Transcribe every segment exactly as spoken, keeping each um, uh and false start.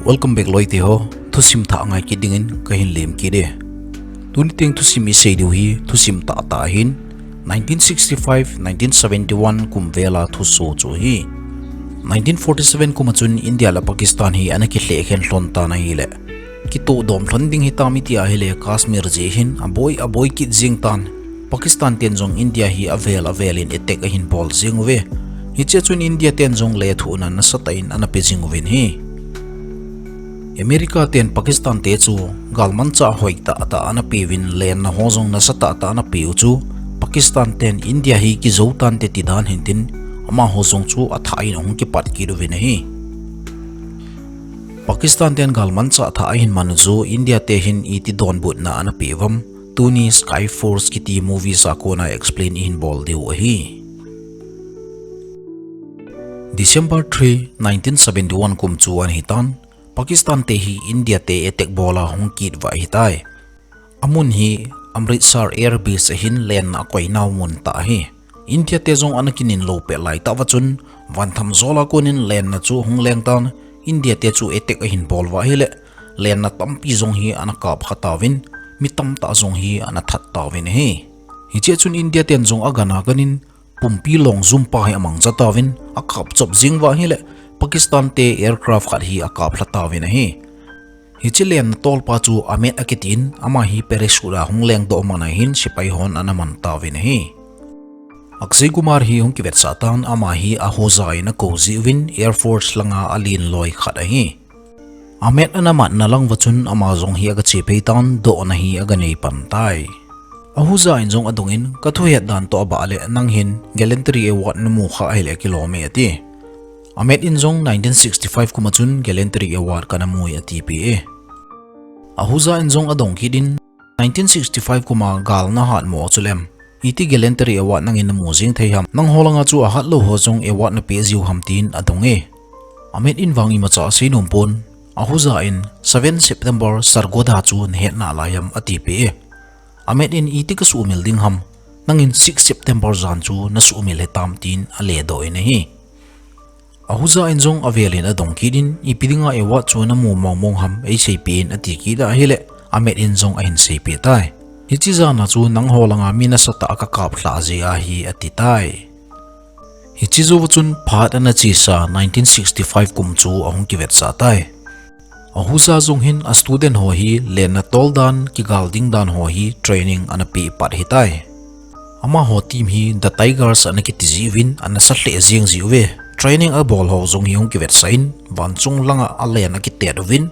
Welcome back loi te ho, thusim thah ngai kit dingin kahin lem kit e. Tuni teng thusim isei diu hi thusim tahtah ahin, nineteen sixty-five, nineteen seventy-one kum vela thuso chu ahi. Nineteen forty-seven kum a chun India le Pakistan hi ana kilheh khen lhon tan ahile, kitoh dom lhon ding hitam iti ahile Kashmir jeh hin aboi aboi kit jing tan. Pakistan ten jong India hi avel avel in attack ahin bol jing uve. Hichea chun India ten jong lethuhna nasatah in ana pe jing uvin ahi. America ten Pakistan te chu galmanchah hoitah tah ana pe uvin lenna ho jong nasatah tah ana pe u chu Pakistan ten India hi kijou tante ti dan hintin amaho jong chu athah in ahung kipat kit uvin ahi. Pakistan ten galmanchah thah ahin man u chu India te hin iti donbutna ana pe uvam, tuni Sky Force kiti movies a kona explain ihin bol diu ahi. December three, nineteen seventy-one kum chu ana hitan, Pakistan te hi India te attack bol a hung kit uva ahitai. Amun hi Amritsar Air Base ahin lenna akoinau mun tah ahi. India te jong ana kinin lou peh lai tah uva chun, vantham jol a konin lenna chu hung leng tan, India te chu attack ahin bol uva ahile, lenna tampi jong hi ana kap kha tauvin, mi tamtah jong hi ana that tauvin ahi. Hichea chun India ten jong agan a ganin, pumpi long jumpa hi amangcha tauvin, akap chop jing uva ahile, Pakistan te aircraft khat hi akap lha tauvin ahi. Hiche lenna tolpa chu Ahmed akitin, ama hi parachute a hung lengdoh man a hin sepai hon ana man tauvin ahi. Akshay Kumar hi hung kivetsah tan, ama hi Ahuja in akou jeh uvin Air Force langa alen loi khat ahi. Ahmed ana matna lang uva chun ama jong hi aga che phei tan, dohna hi aga nei pan tai. Ahuja in jong adongin, kathuhet dan toh abah le nang hin Gallantry Award namu kha ahile kilom e ati. Ahmed in jong nineteen sixty-five kum a chun Gallantry Award kana mu e atipeh e. Ahuja in jong adong kit in, nineteen sixty-five kum a gal nahat mo chu lem, iti Gallantry Award nangin namu jing thei ham, nangho langa chu ahat lou ho jong award napeh jiu ham tin adong e. Ahmed in vang imacha asei nom pon, Ahuja in seven September Sargodha chu nahet nalai ham atipeh e. Ahmed in iti kasuhmil ding ham, nangin six September jan chu nasuhmil hitam tin aledoh in ahi. Ahuja in jong avel in adong kit in, ipi dinga award chu namu mong mong ham eiseipeh in ati kit ahile, Ahmed in jong ahin seipeh tai. Hiche jan a chu nangho langa mi nasatah a kakap lhah jeh ahi ati tai. Hiche jou chun phat ana chesa nineteen sixty-five kum chu ahung kivetsah tai. Ahuja jong hin a student ho hi lenna tol dan, kigal ding dan ho hi training ana peh pat ahitai. Amaho team hi The Tigers ana kiti jeh uvin ana sa lheh jeng jeh uve. Training abol ho jong hi hung kivetsah in, vanchung langa alen akitet uvin.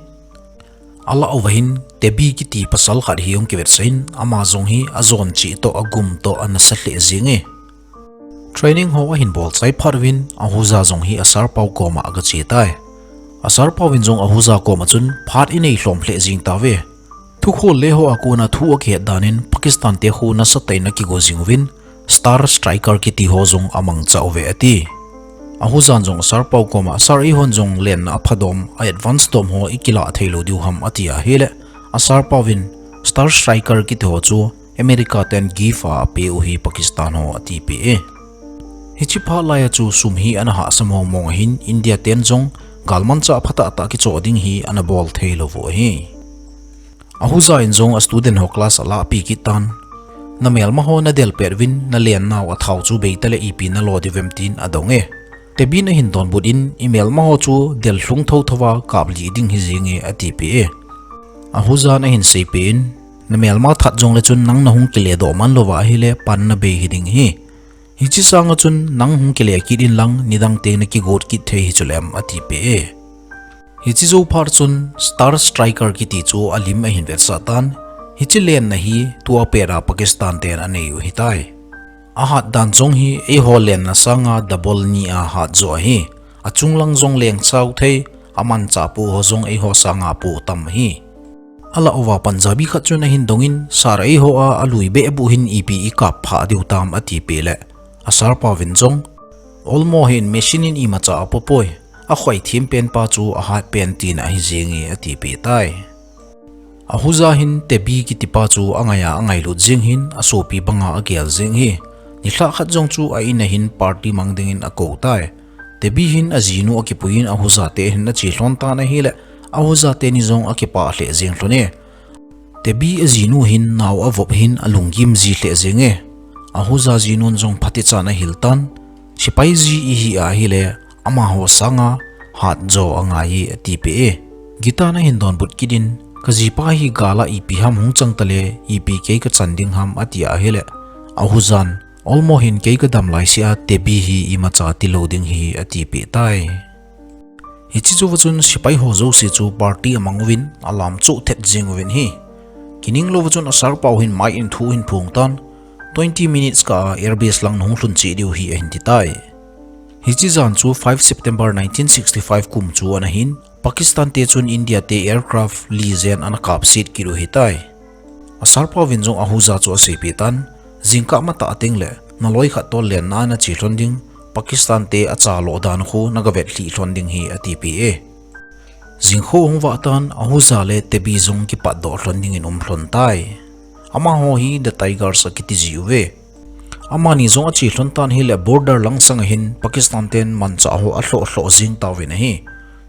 Alah uva hin Tebi kiti pasal khat hi hung kivetsah in, ama jong hi ajon cheh toh, agum toh ana sa lheh jeng e. Training ho ahin bol chai phat uvin, Ahuja jong hi a sir pau koma aga che tai. A sir pau vin jong Ahuja koma chun phat inei lhom lheh jeng tauve. Thukhol le ho a kona thu akihet dan in Pakistan te khu nasatah in akigo jing uvin, Star Striker kiti ho jong amangcha uve ati. Ahuja in jong a sir pau koma, sir, eihon jong lenna aphadom, a advance dom ho ikilah thei lou diu ham ati ahile, a sir pau vin Star Striker kiti ho chu America ten gift a apeh u ahi Pakistan ho atipeh e. Hiche phat lai a chu sum hi ana hahsa mong mong ahin India ten jong galmanchah phatah tah kichoh ding hi ana bol thei lou u ahi. Ahuja in jong a student ho class alahpeh kit tan. Na melma ho nadel pet uvin, nalennau athao chu beita le ipi nalo diu vem tin adong e. Tebi in ahin donbut in, i melma ho chu del lhung thotho a kaplih ding hi jeng e atipeh e. Ahuja in ahin seipeh in, na melma that jongle chun nang nahung kile doh man lou va ahile pan nabei hiding ahi. Hiche sanga chun nang hung kile kit in lang, nidang teng nakigot kit thei hi chulem atipeh e. Hiche jou phat chun Star Striker kiti chu alim ahin vetsah tan, hiche lenna hi tua pet a Pakistan ten anei u ahitai. Ahat dan jong hi eiho lenna sanga double ni a hat joh ahi. Achung lang jong leng chau thei, amanchah poh ho jong eiho sanga poh tam ahi. Alah uva Punjabi khat chun ahin dongin, sir, eiho a alui behbuh hin ipi ikap phah diu tam atipeh le, a sir pau vin jong, olmo hin machine in imacha apoh poi, akhoi them pen pa chu ahat pen tina ahi jeng e atipeh tai. Ahuja hin Tebi kiti pa chu angai a angailut jeng hin asopi banga agel jeng ahi. Nilhah khat jong chu a in a hin party mang dingin akou tai. Tebi hin ajinu akipui in Ahuja te hin ache lhon tan ahile, Ahuja teni jong akipah lheh jeng lhon e. Tebi ajinu hin nao avop hin alunggim ji lheh jeng e. Ahuja jinun jong phatichan ahil tan, "Sepai ji ihi ahile, amaho sanga hatjo angai e," atipeh e. Gitan ahin donbut kit in, "Kajipa hi gal a ipi ham hung chang tale, ipi kei kachan ding ham," ati ahile, Ahujan, "Olmo hin kei kadam laisea Tebi hi imacha tilou ding hi," atipeh tai. Hiche jouva chun sepai ho jouse chu party amang uvin, alamchoh thet jeng uvin ahi. Kining louva chun Asarpao hin mic in thu ahin phong tan, "Twenty minutes kah a airbase lang nahung lhun cheh diu ahi," ahin ti tai. Hiche jan chu five September nineteen sixty-five kum chu ana hin, Pakistan te chun India te aircraft li jen ana kapset kit u ahitai. Asarpao vin jong Ahuja chu aseipeh tan, "Jingkah matah teng le naloi khat toh lenna a nache lhon ding, Pakistan te achalo dan khu nagavet lhih lhon ding ahi," atipeh e. Jingkho hung vah tan, Ahuja le Tebi jong kipatdoh lhon dingin um lhon tai. Amaho hi The Tigers akiti ji uve. Amani jong ache lhon tan ahile border lang sanga hin Pakistan ten manchah ho alhoh lhoh jeng tauvin ahi.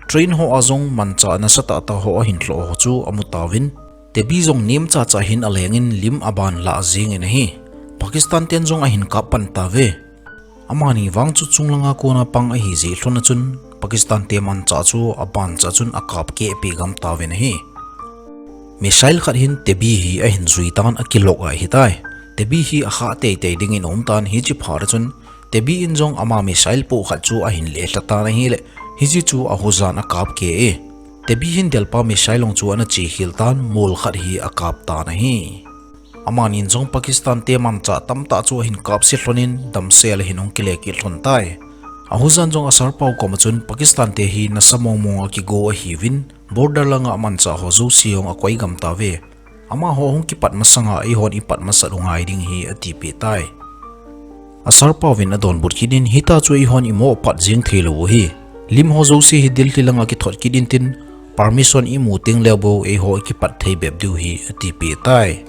Train ho a jong manchah nasatah tah ho ahin lhoh ho chu amu tauvin. Tebi jong nemcha cha hin alengin lim aban lah jengin ahi. Pakistan ten jong ahin kap pan tauve. Amani vang chu chunglanga kona pang ahi jeh lhon a chun, Pakistan te manchah chu aban cha chun akap keh peh gam tauvin ahi. Missile khat hin Tebi hi ahin jui tan akilok ahitai. Tebi hi akhah teitei dingin aum tan, hiche phat a chun Tebi in jong ama missile poh khat chu ahin lelha tan ahile, hiche chu Ahujan akap keh e. Tebi hin delpa missile long chu ana chekhel tan, mol khat hi akap tan ahi. Amanin jong Pakistan te manchah tamtah chu ahin kapse lhonin damsel ahin hung kile kit lhon tai. Ahujan jong Asarpao koma chun Pakistan te hi nasa mongmong a kigo ahiuvin, border langa manchah ho jouse jong akoi gam tauve. Amaho hung kipat masanga eihon ipat masat u ngai ding ahi atipeh tai. Asarpao vin adonbut kit in, "Hitia chu eihon imo pat jeng theilou u ahi. Lim ho jouse hi Delhi langa kithot kit intin, permission imu teng leu bou eiho ikipat thei bep diu ahi," atipeh tai.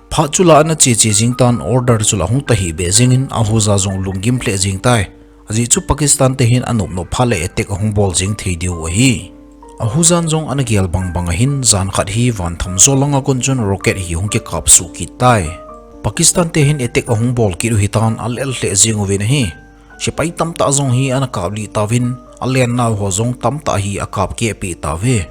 Phat chu la ana cheche jeng tan, order chu la hung tahih beh jengin Ahuja jong lunggim lheh jeng tai. Ajeh chu Pakistan te hin anop nop phat le attack ahung bol jeng thei diu ahi. Ahujan jong ana gel bangbang ahin, jan khat hi van thamjo langa kon chun rocket hi hung kikap suh kit tai. Pakistan te hin attack ahung bol kit u ahitan alel lheh jeng uvin ahi. Sepai tamtah jong hi ana kap lih tauvin, alennau ho jong tamtah hi akap keh peh tauve.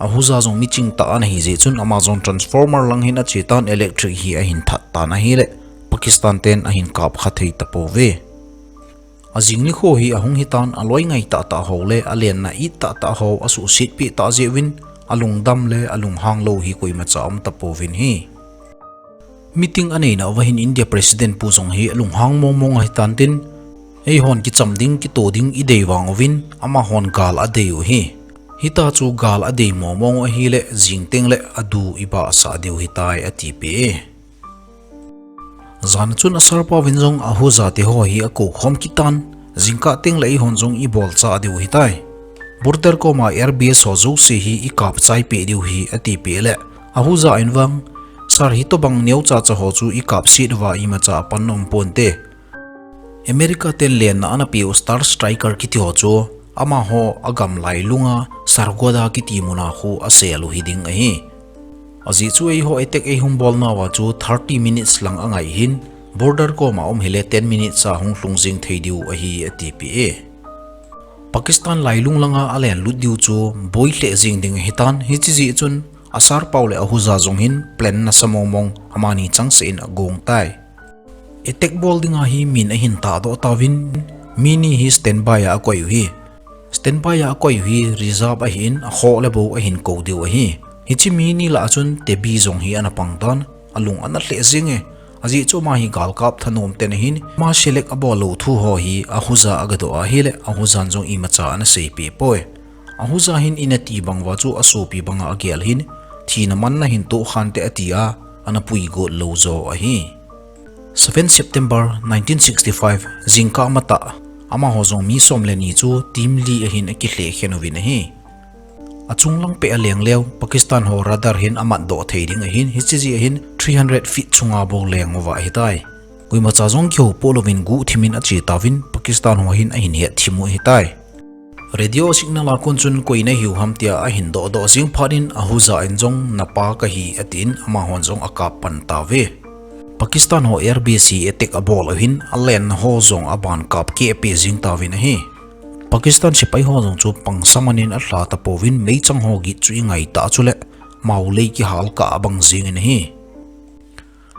Ahuja jong miching tah ana hi jeh chun ama jong transformer lang hin ache tan electric hi ahin that tan ahile, Pakistan ten ahin kap kha thei tapouve. Ajing nikho hi ahung hitan aloi ngai tahtah ho le alenna it tahtah ho asuhset peh tah jeh uvin, alungdam le alunghang lou hi koimacha aum tapouvin ahi. Meeting aneina uva hin India President pu jong hi alunghang mongmong ahitan tin, eihon kicham ding kito ding idei vang uvin, amahon gal adei u ahi. Hitia chu gal adei mongmong u ahile, jing teng le adu ibahsah diu ahitai atipeh e. Jan chun Asarpao vin jong Ahuja te ho hi akoukhom kit tan, jingkah teng le eihon jong ibolcha diu ahitai. Border koma air base ho jouse hi ikap chai peh diu ahi atipeh le, Ahuja in vang, "Sir, hitobang neocha cha ho chu ikapset uva imacha apanna um ponte. America ten lenna ana peh u Star Striker kiti ho chu, amaho agam lailunga Sargodha kiti muna khu asel u hiding ahi. Ajeh chu eiho attack eihung bolnauva chu thirty minutes lang angai hin, border koma um hile ten minutes a hung lhung jeng thei diu ahi," atipeh e. Pakistan lailung langa alenlut diu chu boi lheh jeng ding ahitan, hiche jeh chun Asarpao le Ahuja jong hin plan nasa mongmong amani changseh in agong tai. Attack bol dinga hi min ahin tahdoh tauvin, mi ni hi standby a akoi u ahi. Standby a akoi u hi reserve ahin, akhoh le bou ahin kou diu ahi. Hiche mi ni lah a chun Tebi jong hi ana pang tan, alung ana lheh jeng e. Ajeh chu ama hi galkap thanom ten ahin, ama select abol lou thu ho hi Ahuja agadoh ahile, Ahujan jong imacha ana seipeh poi. Ahuja hin ina ti bang uva chu asopi banga agel hin, thina manna hin tohkhante atia, ana puigot lou jo ahi. Seven September nineteen sixty-five, jingkah matah, amaho jong mi som le ni chu team li ahin akilhehkhen uvin ahi. Achunglang peh aleng leu, Pakistan ho radar hin amatdoh thei ding ahin, hiche jeh ahin three hundred feet chunga bou leng uva ahitai. Koimacha jong kihoupoh louvin guhthimin ache tauvin, Pakistan ho hin ahin hetthim u ahitai. Radio signal a kon chun koi nahiu ham tia ahin dohdoh jing phat in Ahuja in jong napa kahi atin amahon jong akap pan tauve. Pakistan ho air base hi attack abol u hin alenna ho jong aban kap keh peh jing tauvin ahi. Pakistan sepai ho jong chu pangsa man in alha tapouvin meichang ho git chu ingai tah chuleh maulei kihal kah abang jing in ahi.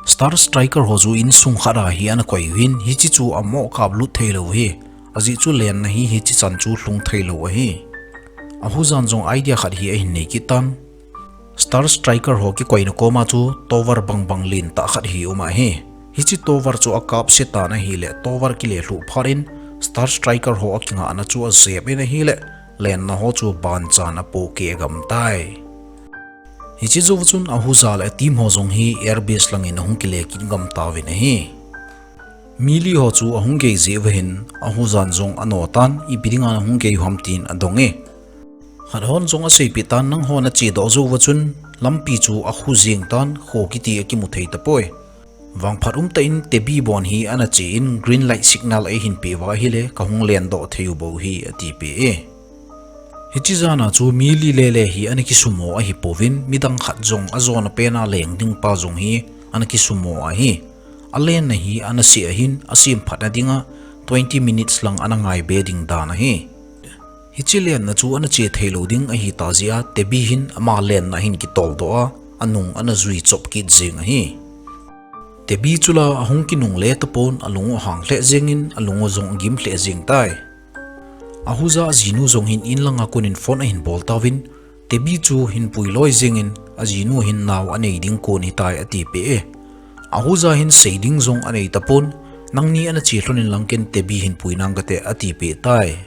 Star Striker ho chu insung khat a hi ana koi u hin, hiche chu amoh kap lut theilou u hi. Ajeh chu lenna hi hiche chan chu lhung theilou ahi. Ahuja in jong idea khat hi ahin nei kit tan. Star Striker ho kikoina koma chu tower bangbang lentah khat hi um ahi. Hiche tower chu akap se tan ahileh tower kile lhuh phat in Star Striker ho akingahna chu ajep in ahileh lenna ho chu banchan apoh keh gam tai. Hiche jou chun Ahuja le a team ho jong hi air base langin ahung kile kit gam tauvin ahi. Mi li ho chu ahung gei jeh uva hin Ahuja in jong ano tan, ipi dinga nahung gei u ham tin adong e. Khat hon jong aseipeh tan, nangho nache doh jou uva chun lampi chu akhu jeng tan, kho kiti akimu thei tapoi. Vangphat umtah in Tebi bon hi ana che in green light signal eihin peh uva ahileh kahung lendoh thei u bou hi atipeh e. Hiche jana chu mi li lele hi ana kisumo ahipouvin midang khat jong ajona pena leng ding pa jong hi ana kisumo ahi. Alenna hi ana seh ahin asemphatna dinga twenty minutes lang ana ngai be ding dan ahi. Hiche lenna chu ana che theilou ding ahita jeh a Tebi hin ama lenna ahin kitoldoh a, anung ana jui chop kit jeng ahi. Tebi chu la ahung kinung le tapon alung u ahang lheh jengin alung u jong agim lheh jeng tai. Ahuja ajinu jong hin in langa konin phone ahin bol tauvin, Tebi chu hin pui loi jengin ajinu hin nao anei ding kon hitai atipeh e. Ahuja hin sei ding jong anei tapon, nangni ana che lhon in lang ken Tebi hin pui nang kate atipeh tai.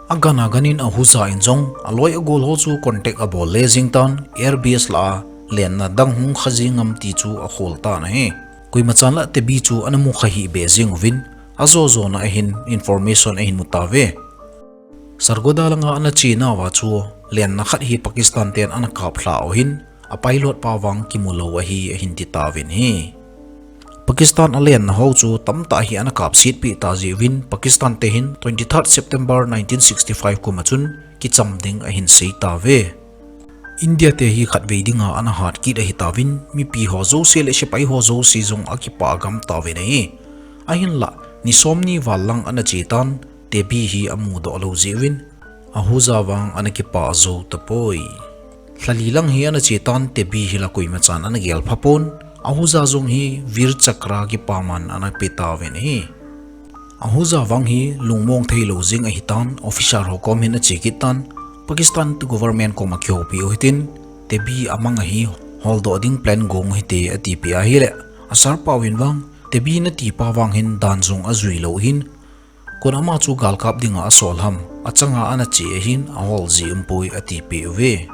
Agan agan in Ahuja in jong aloi agol ho chu contact abol le jeng tan, air base lah a lenna dang hung kha jeng ngam ti chu akhol tan ahi. Koima chan lah Tebi chu ana mukha hih be jeng uvin, ajo jona ahin information ahin mu tauve. Sargodha langa ana che nauva chu lenna khat hi Pakistan ten ana kap lha u hin, a pilot pa vang kimu lou ahi ahin ti tauvin ahi. Pakistan alenna ho chu tamtah hi ana kap set peh ta jeh uvin Pakistan te hin twenty-third September nineteen sixty-five kum a chun kicham ding ahin sei tauve. India te hi khatvei dinga ana hat kit ahi tauvin, mipi ho jouse le sepai ho jouse jong akipah gam tauvin ahi. Ahinlah, ni somni val lang ana che tan, Tebi hi amudoh lou jeh uvin, Ahuja vang ana kipah jou tapoi. Lha li lang hi ana che tan, Tebi hi la koima chan ana gel pha pon, Ahuja jong hi Veer Chakra kipaman ana pe tauvin ahi. Ahuja vang hi lungmong theilou jeng ahi tan, officer ho kom hin ache kit tan, Pakistan government koma kihoupi u hitin, Tebi amang ahi, holdoh ding plan gong u hite atipeh ahileh, a sir pau hin vang, Tebi nati pa vang hin dan jong ajui lou hin, kon ama chu galkap dinga asol ham, achanga ana che ahin, ahol ji umpoi atipeh uve.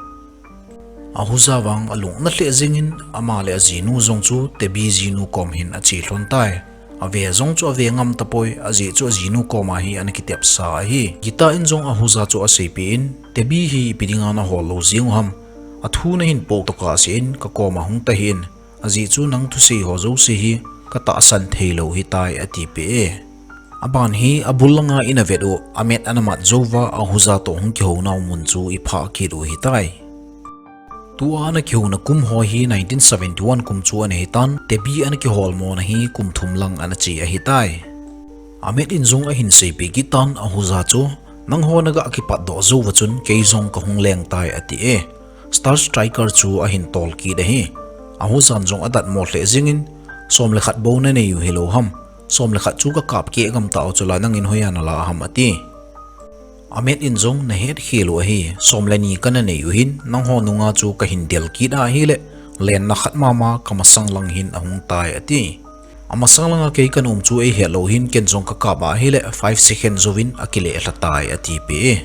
Ahuja vang alung ana lheh jengin, ama le ajinu jong chu Tebi jinu kom hin ache lhon tai. Ave jong chu ave ngam tapoi, ajeh chu ajinu koma hi ana kitepsa ahi. Gita in jong Ahuja chu aseipeh in, Tebi hi ipi dinga nahol lou jeng u ham. Athu nahin poh tokah seh in, kakoma hung tahih in, ajeh chu nang thusei ho jouse hi katahsan theilou hitai atipeh e. Aban hi abul langa in avet u, amet ana mat jouva Ahuja toh hung kihounau mun chu iphah kit u hitai. Tua ana kihouna kum ho hi nineteen seventy-one kum chu ana hitan, Tebi ana kiholmona hi kum thum lang ana che ahitai. Amet in jong ahin seipeh kit tan Ahuja chu, nangho naga kipatdoh jouva chun kei jong kahung leng tai ati e. Star Striker chu ahin tol kit ahi. Ahuja in jong adatmo lheh jengin, som le khat bou nanei u hilou ham. Som le khat chu kakap keh gam tau chula nangin hoiya nala ham ati. Amet in jong nahet khel u ahi, som le ni kana nei u hin, nangho nunga chu kahin del kit ahileh, lenna khat mama kamasang lang hin ahung tai ati. Amasang langa kei kana um chu eihet lou hin, ken jong kakap ahileh, five second jouvin akile lha tai atipeh e.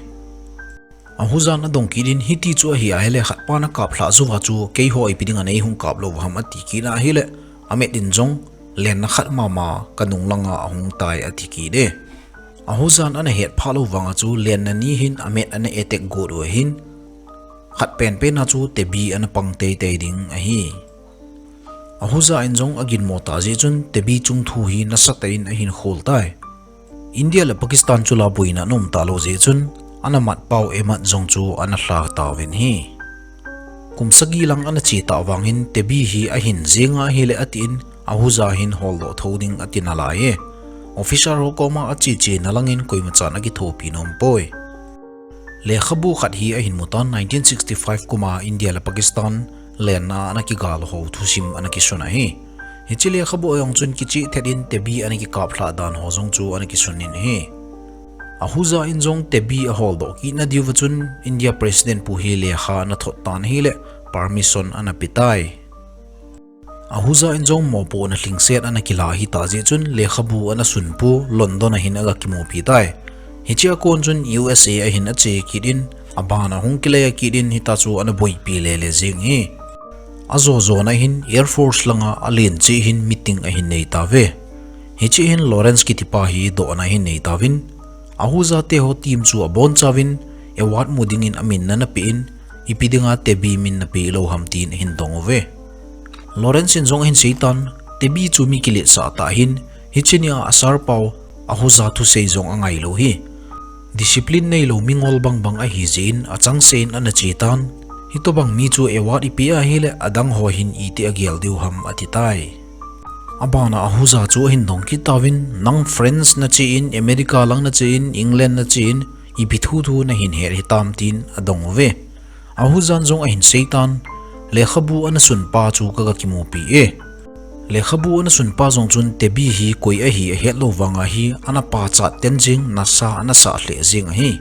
Ahuja in adong kit in hiti chu ahi ahileh, khat pa nakap lhah jouva chu keiho ipi dinga neihung kap lou ham ati kit ahileh, amet in jong lenna khat mama kanung langa ahung tai ati kit e. Ahuja in ana hetphah lou vanga chu lenna ni hin amet ana attack got u ahin, khat penpen a chu Tebi ana pang teitei ding ahi. Ahuja in jong aginmo tah jeh chun Tebi chungthu hi nasatah in ahin khol tai. India le Pakistan chu la boina ana um talou jeh chun ana mat pau Emmet jong chu ana lha tauvin ahi. Kum sagi lang ana che ta vangin Tebi hi ahin jeng ahile atin, Ahuja hin holdoh tho ding ati nalai e. Officer ho koma ache che nalangin koimachan akithopi nom poi. Lekhabu khat hi ahin mu tan nineteen sixty-five kuma India le Pakistan lenna ana kigal ho thusim ana kisun ahi. Hiche lekhabu a jong chun kicheh thet in Tebi ana kikap lhah dan ho jong chu ana kisun in ahi. Ahuja in jong Tebi aholdoh kit na diuva chun India President pu hi lekha ana thot tan ahile permission ana pe tai. Ahuja in jong mopohna lhingset ana kila hita jeh chun lekhabu ana sunpu London a hin aga kimupi tai. Hiche a kon chun U S A a hin ache kit in, abana hung kile kit in hita chu ana boipi lele jing ahi. Ajo jona hin Air Force langa alen cheh hin meeting ahin nei tauve. Hiche hin Lawrence kitipa hi dohna ahin nei tauvin, Ahuja te ho team chu abonchauvin, award mu dingin amin ana pe in, ipi dinga Tebi min napeh lou ham tin ahin dong uve. Lawrence in jong ahin seitan, Tebi chu mi kiletsah tah ahin, hiche nia asar pau, Ahuja thusei jong angailou ahi. Discipline neilou mingol bangbang ahi jeh in achangseh in ana che tan. Hitobang mi chu award ipeh ahile adang ho hin iti agel diu ham ati tai. Abana Ahuja chu ahin dong kit tauvin, nang France nache in, America lang nache in, England nache in, ipi thu thu nahin het hitam tin adong uve. Ahuja in jong ahin seitan, lekhabu ana sunpa chu kaga kimupi e. Lekhabu ana sunpa jong chun Tebi hi koi ahi ahet lou vanga hi ana pachat ten jing nasa ana sah lheh jing ahi.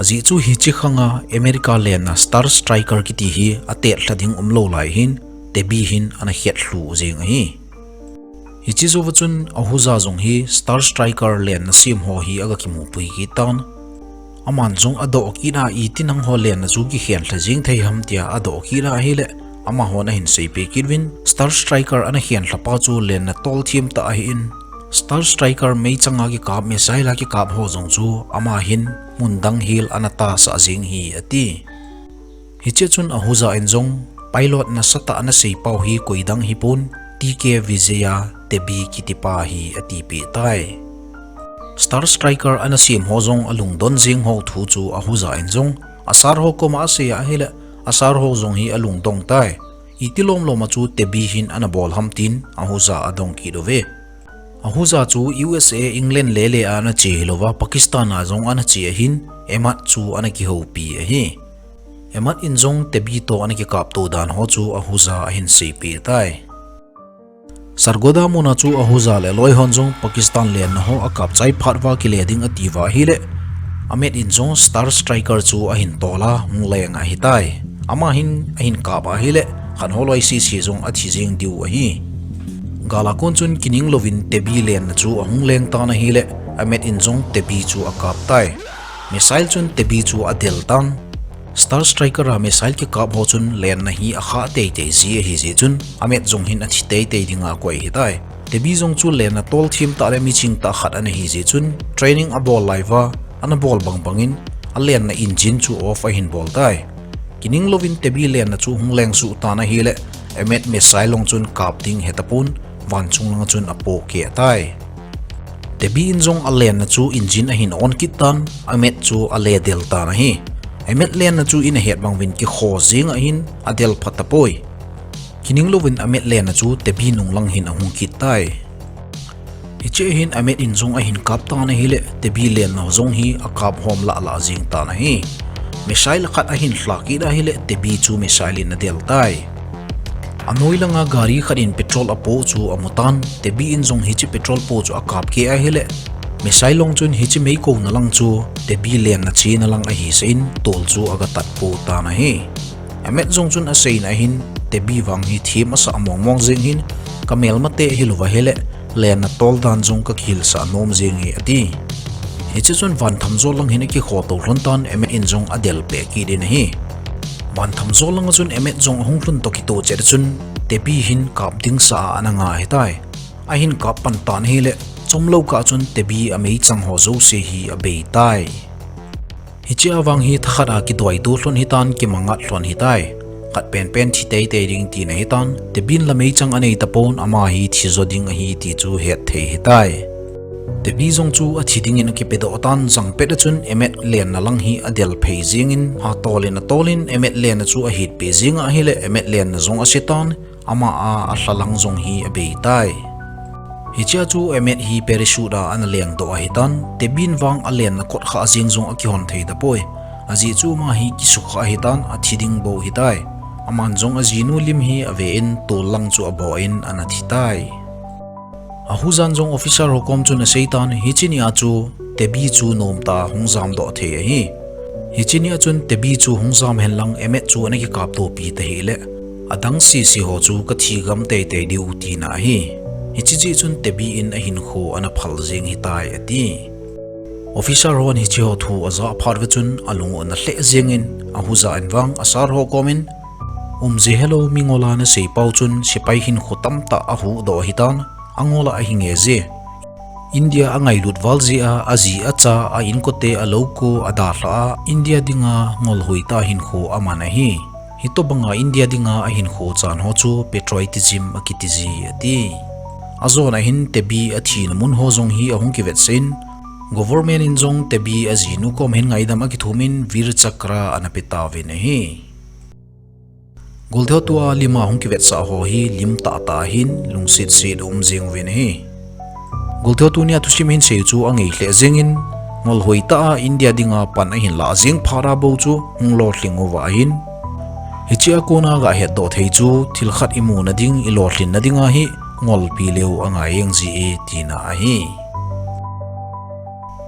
Ajeh chu hiche khanga America lenna Star Striker kiti hi atet lha ding umlou lai hin Tebi hin ana het lhu jing ahi. Hiche jouva chun Ahuja jong hi Star Striker lenna sem ho hi aga kimupui kit tan. Aman jong adoh kit a iti nangho lenna chu kikhen lha jing thei ham tia adoh kit ahile, amahon ahin seipeh kit uvin, Star Striker ana khen lhapa chu lenna tolthem tah ahin, Star Striker meichanga kikap, missile a kikap ho jong chu ama hin mun dang hel ana tahsah jing ahi ati. Hiche chun Ahuja in jong, pilot nasatah ana seipau hi koidang hipon, T K Vijaya Tebi kitipa ahi atipeh tai. Star Striker ana sem ho jong alungdon jing ho thu chu Ahuja in jong, asar ho koma asei ahile, asar ho jong hi alungdong tai. Iti lomlom a chu Tebi hin ana bol ham tin Ahuja adong kit uve. Ahuja chu U S A, England lele a ana che hilouva, Pakistan a jong ana che ahin, Emmet chu ana kihoupi ahi. Emmet in jong Tebi toh ana kikapto dan ho chu Ahuja ahin seipeh tai. Sargodha muna chu Ahuja le aloihon jong Pakistan lenna ho akap chai phat uva kile ding atiuva ahile, Emmet in jong Star Striker chu ahin tol a hung leng ahitai. Ama hin ahin kap ahile, khat holoi sese jong athi jeng diu ahi. Gal a kon chun kining louvin Tebi lenna chu ahung leng tan ahile, Emmet in jong Tebi chu akap tai. Missile chun Tebi chu adel tan. Star Striker a missile kikap ho chun lenna hi akhah teitei ji ahi jeh chun, Emmet jong hin athi teitei dinga akoi ahitai. Tebi jong chu lenna tolthem tah le miching tah khat ana hi jeh chun, training abol lai uva, ana bol bangbangin, alenna engine chu off ahin bol tai. Kining louvin Tebi lenna chu hung leng suh tan ahile, Emmet missile long chun kap ding ahetapon, vanchung langa chun apohkeh tai. Tebi in jong alenna chu engine ahin on kit tan, Emmet chu ale del tan ahi. Emmet lenna chu in ahet bang uvin kikho jeng ahin, adel phat tapoi. Kining louvin Emmet lenna chu Tebi nunglang hin ahung kit tai. Hiche hin Emmet in jong ahin kap tan ahile, Tebi lenna jong hi akap hom lah lah jeng tan ahi. Missile khat ahin lha kit ahile, Tebi chu missile in adel tai. Anoi langa gari khat in petrol apoh chu amu tan, Tebi in jong hiche petrol po chu akap keh ahile, missile long chun hiche meikouna lang chu Tebi lenna chena lang ahi seh in, tol chu aga tatpo tan ahi. Emmet jong chun aseina ahin, Tebi vang hi them asah mongmong jeng hin, kamelmate hilouva ahile, lenna tol dan jong kakihilsah nom jeng e ati. Hiche chun van thamjol lang hin akikho tou lhon tan, Emmet in jong adel peh kit in ahi. Van thamjol langa chun Emmet jong ahung lhun toh kitoh chet a chun, Tebi hin kap ding sa a ana nga ahitai. Ahin kap pan tan ahile, chomlou kah chun Tebi ameichang ho jouse hi abei tai. Hiche a vang hi thakhat a kidoitu lhon hitan, kimangat lhon ahitai. Khat penpen thi teitei ding tina ahitan, Tebi in la meichang anei tapon, ama hi thi jo ding ahi ti chu hetthei ahitai. Tebi jong chu athi dingin akipedoh tan, jangpet a chun Emmet lenna lang hi adel phei jingin, atolin atolin Emmet lenna chu ahetpeh jing ahile Emmet lenna jong ase tan, ama a alha lang jong hi abei tai. Hichea chu Emmet hi parachute a ana lengdoh ahitan, Tebi in vang alenna kot khah jeng jong akihon thei tapoi. Ajeh chu ama hi kisukha ahitan, athi ding bou hitai. Aman jong ajinu lim hi ave in tol lang chu aboh in ana thi tai. Ahujan jong officer ho kom chun aseitan, hiche nia chu Tebi chu nomtah a hung jamdoh thei ahi. Hiche nia chun Tebi chu hung jam henlang Emmet chu ana kikaptopi tahih le, adang sese ho chu kathi gam teitei diu tina ahi. Hiche jeh chun Tebi in ahinkho ana phal jeng hitai ati. Officer hon hiche ho thu ajah phat uva chun alung u ana lheh jengin, ahuja in vang a sir ho komin, umje helou, mi ngol a nasei pau chun sepai hinkho tamtah ahuhdoh ahitan, angol a ahi nge je. India angailut val jeh a, aji acha, a inkote alou ko, adalhah a, India dinga ngol hoitah a hinkho aman ahi. Hitobanga India dinga ahinkho chan ho chu patriotism akiti ji ati. Ajona hin Tebi athina mun ho jong hi ahung kivetsah in, government in jong Tebi ajinu kom hin ngaidam akithumin Veer Chakra ana pe tauvin ahi. Golte ho tua lima hung kivetsah ho hi lim tahtah ahin lungsetset aum jeng uvin ahi. Golte ho tunia thusim hin seiu chu angei lheh jengin, ngol hoitah a India dinga pan ahin lah jeng phat a bou chu hung lolhing uva ahin, hichea kona gahetdoh thei chu thilkhat imuna ding, ilolhinna dinga hi ngolpi leu angai jeng ji e tina ahi.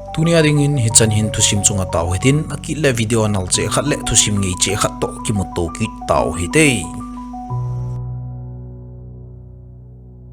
Tunia dingin hichan hin thusim chunga tao hitin, akit le video nal cheh khat le thusim ngei cheh khat toh kimuto kit tao hite.